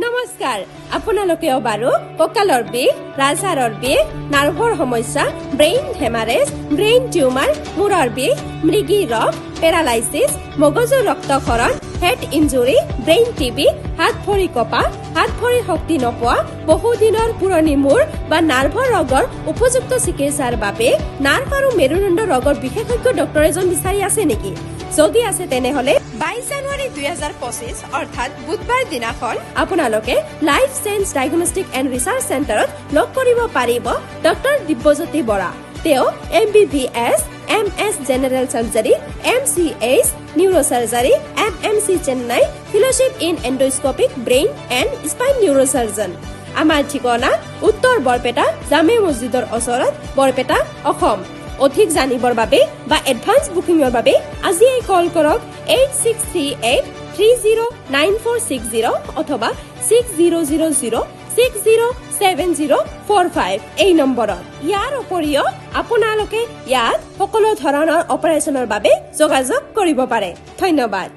নমস্কাৰ। আপোনালোকেও বাৰু কঁকালৰ বিষ, ৰাজহাড়ৰ বিষ, নাৰ্ভৰ সমস্যা, ব্ৰেইন হেমাৰেজ, ব্ৰেইন টিউমাৰ, মূৰৰ বিষ, মৃগী ৰোগ, পেৰালাইচিছ, মগজুৰ ৰক্তক্ষৰণ, হেড ইঞ্জুৰি, ব্ৰেইন টিবি, হাত ভৰি কঁপা, হাত ভৰিৰ শক্তি নোপোৱা, বহুদিনৰ পুৰণি মূৰ বা নাৰ্ভৰ ৰোগৰ উপযুক্ত চিকিৎসাৰ বাবে নাৰ্ভ আৰু মেৰুদণ্ড ৰোগৰ বিশেষজ্ঞ ডক্তৰ এজন বিচাৰি আছে নেকি? যদি আছে, তেনেহলে 22 জানুৱাৰী 2025 অৰ্থাৎ বুধবাৰ দিনাখন আপোনালোকে life change diagnostic and research চেণ্টাৰত লগ কৰিব পাৰিব ডক্টৰ দিব্যজ্যোতি বৰা। তেওঁ MBBS, MS general surgery, MCh neurosurgery, MMC Chennai, fellowship in endoscopic brain and spine neurosurgeon। আমাৰ ঠিকনা উত্তৰ বৰপেটা, জামে মছজিদৰ ওচৰত, বৰপেটা, অসম। অধিক জানিবৰ বাবে বা এডভান্স বুকিঙৰ বাবে আজিয়েই কল কৰক 8638309460 অথবা 6000607045 এই নম্বৰত। ইয়াৰ উপৰিও আপোনালোকে ইয়াত সকলো ধৰণৰ অপাৰেশ্যনৰ বাবে যোগাযোগ কৰিব পাৰে। ধন্যবাদ।